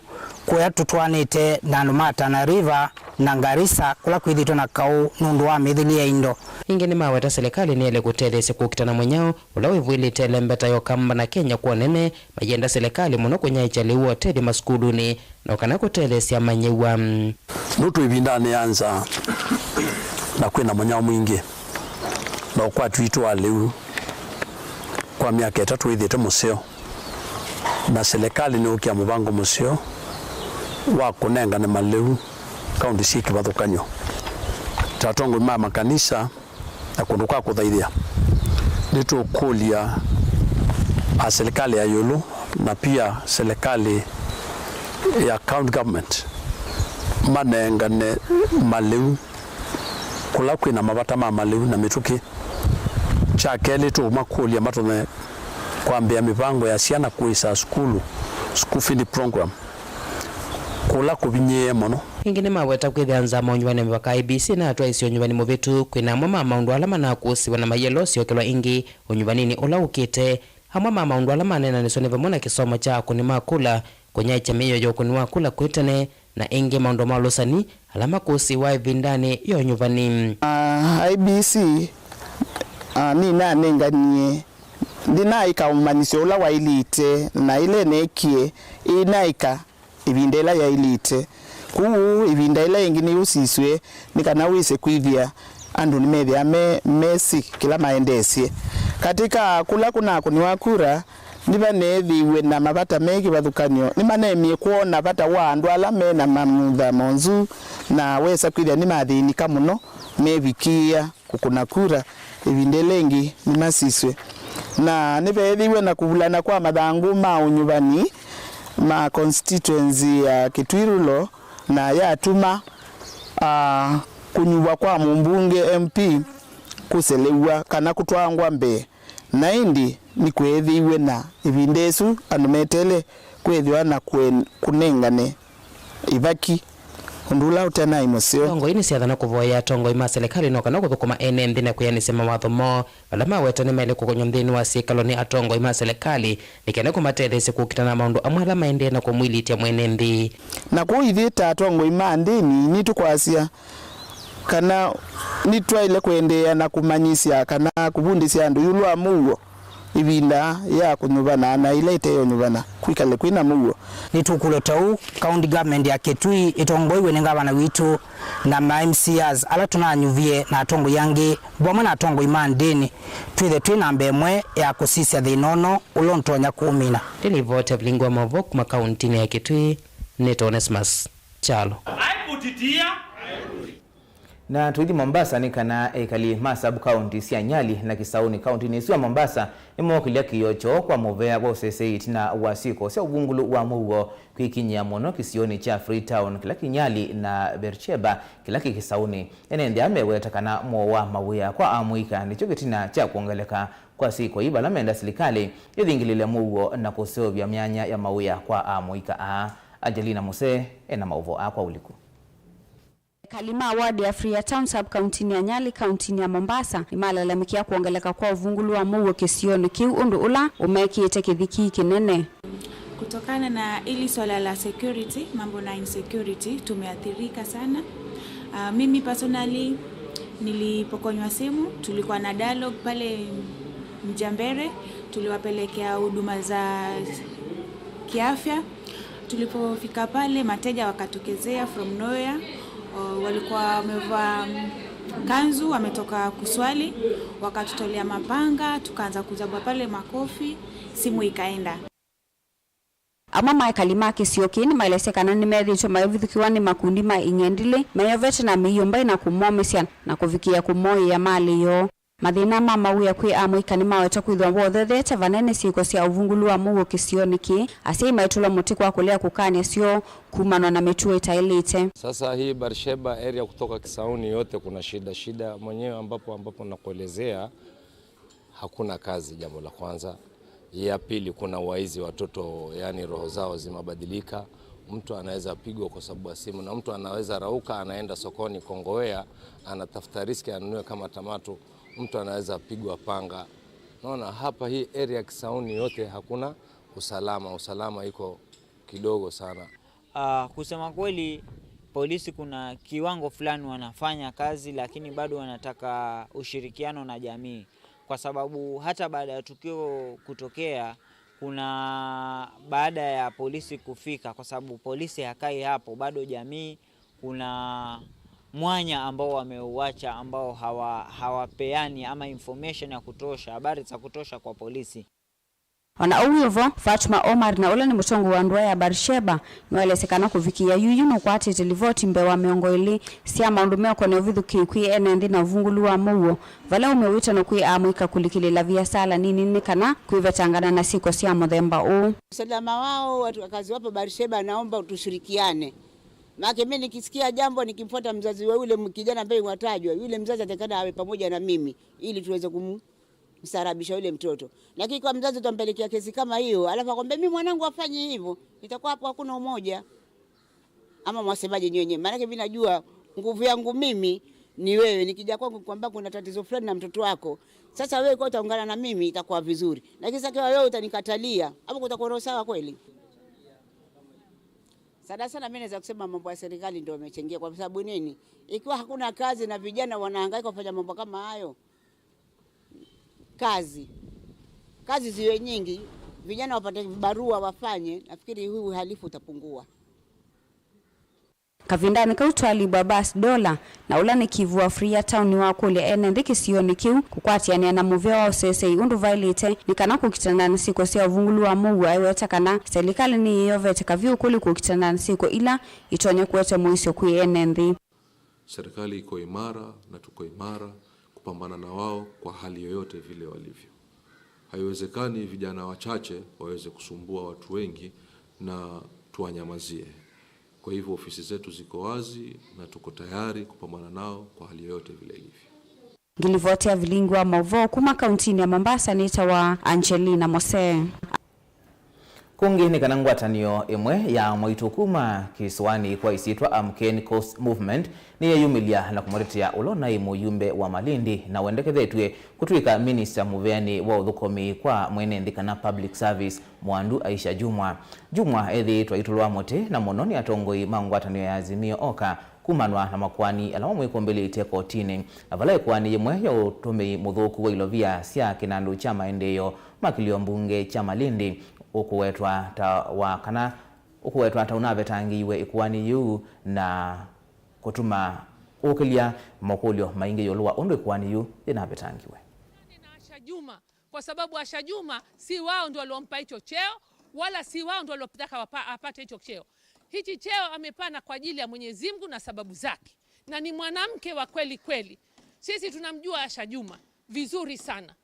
kũya tũtwaanĩte na andũ ma Tana River na Garissa, kũla kwĩthĩĩtwe na kaũ nũndũ wa mĩthĩlye ya indo. Ĩngĩ nĩmaweta silikalĩ nĩyaĩle kũtetheesya kũkita na mũnyao ũla wĩvw'ĩlĩte ĩlembeta ya Ũkamba na Kenya kwa ũnene, mayenda silikalĩ mũno kũnyaĩĩkya lĩu wa ũtethyo masukulunĩ no kana kũtetheesya amanyĩw'a. Nũndũ ĩvindanĩ ya nzaa na kwĩna mũnyao mwingĩ, na ũkwati witũ wa lĩu kwa myaka ĩtatũ wĩthĩĩtwe mũseo, na silikalĩ nĩyũkĩa mũvango mũseo wa kũnengane malĩu kaunti syĩ kĩvathũkany'o. Ta atongoi ma makanisa, na kũndũ kwa kũthaithĩa. Nĩtũkũlya a silikalĩ ya ĩũlũ na pia silikalĩ ya county government manengane malĩu kũla kwĩna mavata ma malĩu na mĩtũkĩ. Kya kelĩ, tũũmakũlya matonye kwambĩa mĩvango ya syana kũĩsa sukulu, school feeding program, kũla kũvinyĩĩe mũno. Ĩngĩ nĩmaweta kwĩthĩa nzama ũnyuvani wa mĩvaka I E B C na atwaĩsye ũnyuvani mũvĩtu kwĩna amwe ma maũndũ ala manakũsĩwa na mayĩelwa ũsyokelawa ĩngĩ ũnyuvaninĩ ũla ũkĩte. Amwe ma maũndũ ala maneenanĩswe nĩ vamwe na kĩsomo kya akũni ma kula, kũnyaĩĩkya mĩio ya ũkũni wa kula kwĩ tene, na ĩngĩ maũndũ ma ũlũsani ala makũsĩwa ĩvindanĩ ya ũnyuvani. Ah, I E B C, ah, nĩnanenganie, ndĩnaaĩka ũmanyĩsyo ũla waĩlĩte, na ĩla neekie, ĩnaĩka ĩvinda ĩla yaĩlĩte. Kwoou ĩvinda ĩla ĩngĩ nĩyũsisw'e nĩ kana wĩse kwĩthĩa andũ nĩmethĩawa me, mesĩ kĩla maendeesye. Katĩ ka kũla kũnakũniwa kura, nĩvaneethĩiwe na mavata me kĩvathũkany'o. Nĩmanemie kwona vata wa andũ ala me na mamutha monzu na wesa kwĩthĩa nĩmathĩnĩka mũno mevikĩĩa kũkũna kura ĩvinda ĩla ĩngĩ nĩmasisw'e. Na nĩveethĩiwe na kũvulana kwa mathangũ ma ũnyuvani ma constituency ya Kitui Rural, na yatuma, ah, kũnyuvwa kwa mũmbunge M P kũselew'a kana kũtwangwa mbee. Na ĩndĩ nĩkweethĩiwe na ĩvinda ĩsu andũ metele kwĩthĩwa na kũen-, kũnengane ĩvaki, ũndũ ũla ũtenaĩ mũseo. Atongoi nĩsyathana kũvoya atongoi ma silikalĩ no kana kũthũkũma ene nthĩ na kwĩanĩsya mawatho moo, vala maweta nĩmaĩle kũkonywa nthĩnĩ wa syĩkalo nĩ atongoi ma silikalĩ nĩ kenda kũmatetheesya kũkitana na maũndũ amwe ala maendee na kũmwilĩtya mwene nthĩ. Na kwoou ithyĩ ta atongoi ma ndĩni nĩtũkwasya kana nĩtwaĩle kũendeea na kũmanyĩsya kana kũvundĩsya andũ ĩũlũ wa mũuo Ĩvinda ya kũnyuvana na ĩla ĩte ya ũnyuvana kwĩkale kwĩ na mũuo. Nĩtũkũlota ũu, County Government ya Kitui ĩtongoew'e nĩ ngavana witũ na ma M C As ala tũnanyuvie na atongoi angĩ vamwe na atongoi ma ndĩni, twĩthe twĩ namba ĩmwe ya kũsisya thĩna ũno ũla ũtonya kũũmina. Nĩ livoti ya Vilingi wa Mauvoo kuma kauntinĩ ya Kitui, nĩ Onesmus Kyalo. Na tũithi Mombasa nĩ kana ekali ma sub-county sya Nyali na Kisauni kauntinĩ ĩsu ya Mombasa nĩmookĩlya kĩĩo kyoo kwa mũvea wa ũsesei ĩtina wa syĩko sya ũvungũlu wa mũuo kwĩkinyĩa mũno kĩsionĩ kya Freetown kĩla kĩ Nyali na Beersheba kĩla kĩ Kisauni. Ene nthĩ aa meweta kana moo wa mawĩa kwa amũika nĩkyo kĩtina kya kwongeleka kwa syĩko ii vala menda silikalĩ ĩthingĩlĩle mũuo na kũseũvya myanya ya mawĩa kwa amũika aa. Angelina Musee ena maũvoo aa kwa ũliku. Ekali ma ward ya Freetown sub-county-nĩ ya Nyali, kauntinĩ ya Mombasa, nĩmalalamĩkĩa kwongeleka kwa ũvungũlu wa mũuo kĩsionĩ kĩu, ũndũ ũla ũmekĩĩte kĩthikii kĩnene. Kutokana na hili swala la security, mambo na insecurity, tumeathirika sana. Ah, mimi personally nilipokonywa simu, tulikuwa na dialogue pale Mjambere, tuliwapelekea huduma za kiafya. Tulipofika pale, mateja wakatokezea from nowhere. O, walikuwa wamevaa kanzu, wametoka kuswali, wakatutolea mapanga, tukaanza kuzabwa pale makofi, simu ikaenda. Amwe ma ekali ma kĩsio kĩĩ nĩmaelesya kana nĩmethĩĩtwe mayovithũkĩwa nĩ makundi ma ing'endilĩ meyovete na mĩio mbaĩ na kũmomĩsya na kũvikĩĩa kũmoĩĩa malĩ yoo. Mathĩna ma mawĩa kwĩ amũika nĩmawetwa kwĩthĩwa mothethete vanene syĩko sya ũvungũlu wa mũuo kĩsionĩ kĩĩ, asyai maitũlwa mũtĩ kwa kũlea kũkany'a syoo kumanwa na mĩtuo ĩtaĩlĩte. Sasa hii Barsheba area kutoka Kisauni yote kuna shida, shida mwenyewe ambapo, ambapo nakuelezea hakuna kazi, jambo la kwanza. Ya pili, kuna waizi watoto, yani roho zao zimebadilika. Mtu anaweza pigwa kwa sababu ya simu, na mtu anaweza rauka, anaenda sokoni Kongowea, anatafuta riski anunue kama tamatu, mtu anaweza pigwa panga. Naona hapa hii area Kisauni yote hakuna usalama, usalama iko kidogo sana. Ah, kusema kweli, polisi kuna kiwango fulani wanafanya kazi, lakini bado wanataka ushirikiano na jamii, kwa sababu hata baada ya tukio kutokea, kuna baada ya polisi kufika, kwa sababu polisi hakai hapo, bado jamii kuna mwanya ambao wameuacha, ambao hawa-, hawapeani ama information ya kutosha, habari za kutosha kwa polisi. O na ũu wĩ vo, Fatuma Omar, na ũla nĩ mũtongoi wa ndũa ya Barsheba, nĩwaelesya kana kũvikĩĩa yu, yu nũkwatĩte livoti mbee wa mĩongo ĩlĩ sya maũndũ meũkonea ũvithũkĩi kwĩ ene nthĩ na ũvungũlu wa mũuo, vala umĩo wĩtano kwĩ amũika kũlikĩlĩĩla viasala nini nĩ kana kwĩvetangana na syĩko sya mũthemba ũũ. Usalama wao, watu wakazi wapo Barsheba, naomba tushirikiane. Maana mimi nikisikia jambo, nikimfuata mzazi wa yule kijana ambaye watajwa, yule mzazi atakana awe pamoja na mimi ili tuweze kum- mstarabisha yule mtoto. Lakini kwa mzazi utampelekea kesi kama hiyo, alafu akwambia, "Mimi mwanangu afanye hivyo," itakuwa hapo hakuna umoja. Ama mwasemaje nyinyi wenyewe? Maanake mimi najua nguvu yangu mimi ni wewe. Nikija kwangu kwamba kuna tatizo fulani na mtoto wako, sasa wewe kwa utaungana na mimi, itakuwa vizuri. Lakini sasa kwa wewe utanikatalia, hapo kutakuwa na usawa kweli? Sana sana mimi naweza kusema mambo ya serikali ndio yamechangia. Kwa sababu nini? Ikiwa hakuna kazi na vijana wanahangaika kufanya mambo kama hayo, kazi. Kazi ziwe nyingi, vijana wapate barua wafanye, nafikiri huu uhalifu utapungua. Kavindanĩ kau twalivwa Bas Dola, na ũla nĩ kivu wa Freetown, nĩwakũlya ene nthĩ kĩsionĩ kĩu kũkwatĩanĩa na mũvĩa wa ũsesei ũndũ vaĩlĩte nĩ kana kũkitana na syĩko sya ũvungũlu wa mũuo, aiweta kana selikalĩ nĩyĩyovete kavyũ ũkũlyo kũkitana na syĩko ila itonya kũete mũisyo kwĩ ene nthĩ. Serikali iko imara na tuko imara kupambana na wao kwa hali yoyote vile walivyo. Haiwezekani vijana wachache waweze kusumbua watu wengi na tuwanyamazie. Kwa hivyo ofisi zetu ziko wazi na tuko tayari kupambana nao kwa hali yoyote vile ilivyo. Ngilivoti ya vilingi wa mauvoo kuma kauntinĩ ya Mombasa nĩtawa Angelina Mose. Kũngĩ nĩ kana ngwatanĩo ĩmwe ya mwaitũ kuma kĩsũanĩ kwa ĩsyĩtwa Amkeni Coast Movement nĩyeyumĩlya na kũmũtetea ũla ũnaĩ mũyumbe wa Malindi na wendekethetw'e kũtw'ĩka minista mũveanĩ wa ũthũkũmi kwa mwene nthĩ kana public service, Mwandu Aisha Jumwa. Jumwa ethĩĩtwe aitũlwa mũtĩ na mũno nĩ atongoi ma ngwatanĩo ya Azimio oka kumanwa na makoani ala mamwĩkũmbĩlĩtye kotinĩ, na vala ĩkoani yĩmwe ya ũtũmĩi mũthũku wa ilovia sya kĩnandũ kya maendeeo ma kĩlio mbunge kya Malindi ũkũwetwa ta wa kana ũkũwetwa ta ũnavetangĩiwe ĩkoani yĩu na kũtuma ũkĩlya makũlyo maingĩ ĩũlũ wa ũndũ ĩkoani yĩu yĩnavetangiwe. Na Asha Juma, kwa sababu Asha Juma si wao ndio waliompa hicho cheo, wala si wao ndio waliotaka wapa-, apate hicho cheo. Hichi cheo amepana kwa ajili ya Mwenyezi Mungu na sababu zake, na ni mwanamke wa kweli kweli. Sisi tunamjua Asha Juma vizuri sana.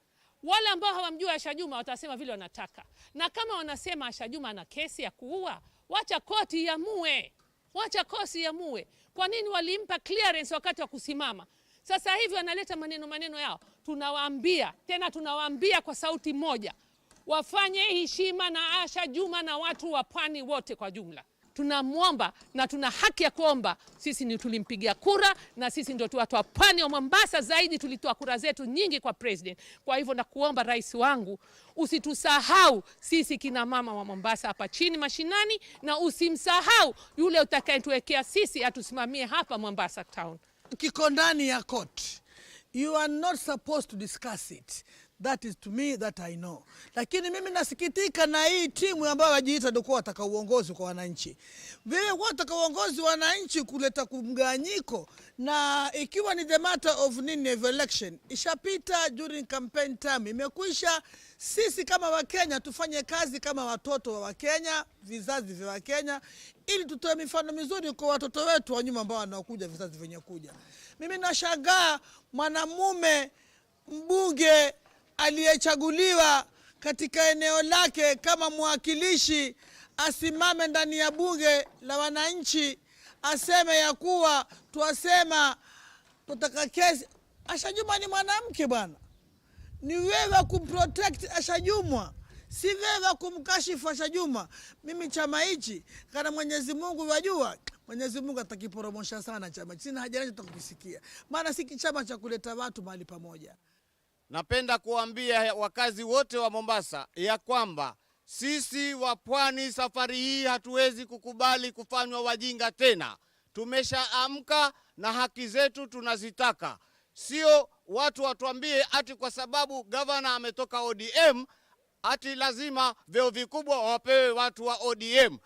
Wale ambao hawamjua Asha Juma watasema vile wanataka, na kama wanasema Asha Juma ana kesi ya kuua, wacha koti iamue. Wacha kosi ya muwe. Kwa nini walimpa clearance wakati wa kusimama? Sasa hivi wanaleta maneno maneno yao. Tunawaambia, tena tunawaambia kwa sauti moja, wafanye heshima na Asha Juma na watu wa pwani wote kwa jumla. Tunamwomba na tuna haki ya kuomba. Sisi ni tulimpigia kura, na sisi ndio watu wa pwani wa Mombasa zaidi, tulitoa kura zetu nyingi kwa president. Kwa hivyo nakuomba, rais wangu, usitusahau sisi kina mama wa Mombasa hapa chini mashinani, na usimsahau yule utakayetuwekea sisi atusimamie hapa Mombasa town. Kiko ndani ya court. You are not supposed to discuss it. That is to me that I know. Lakini mimi nasikitika na hii timu ambayo wajiita ndio kuwa wataka uongozi kwa wananchi. Vile kuwa wataka uongozi wa wananchi kuleta kumganyiko, na ikiwa ni the matter of nini, of election, ishapita during campaign time, imekwisha. Sisi kama Wakenya tufanye kazi kama watoto wa Wakenya, vizazi vya Wakenya, ili tutoe mifano mizuri kwa watoto wetu wa nyuma ambao wanaokuja, vizazi vyenye kuja. Mimi nashangaa mwanamume mbunge aliyechaguliwa katika eneo lake kama mwakilishi asimame ndani ya bunge la wananchi aseme ya kuwa twasema tutaka kesi. Asha Juma ni mwanamke bwana. Ni wewe kumprotect Asha Juma, si wewe kumkashifu Asha Juma. Mimi chama hichi, kana Mwenyezi Mungu wajua, Mwenyezi Mungu atakiporomosha sana chama. Sina haja nacho, tutakukisikia. Maana si chama cha kuleta watu mahali pamoja. Napenda kuambia wakazi wote wa Mombasa ya kwamba sisi wa pwani safari hii hatuwezi kukubali kufanywa wajinga tena. Tumeshaamka na haki zetu tunazitaka. Sio watu watuambie ati kwa sababu gavana ametoka O D M, ati lazima vyeo vikubwa wapewe watu wa O D M.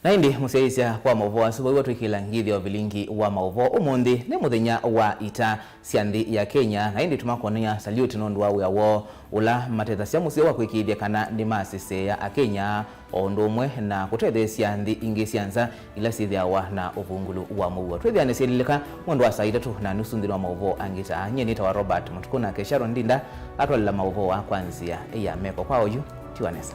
Na ĩndĩ mũsyaĩĩsya kwa maũvoo asu, vau atwĩkĩla ngithyo vilingi wa maũvoo ũmũnthĩ. Nĩ mũthenya wa ita sya nthĩ ya Kenya, na ĩndĩ tũmakwonany'a salute nũndũ wa wĩa woo ũla matethasya mũseo wa kwĩkĩĩthya kana nĩmaseseea Akenya, o ũndũ ũmwe na kũtetheesya nthĩ ingĩ sya nza ila syĩthĩawa na ũvungũlu wa mũuo. Twĩthĩane syelilĩka mwendo wa saa itatũ na nusu nthĩnĩ wa maũvoo angĩ ta aa. Nyie nĩtawa Robert Mũtukũ, nake Sharon Ndinda atwalela maũvoo aa kwa nzĩa ya meko. Kwa oyu, tiwa nesa.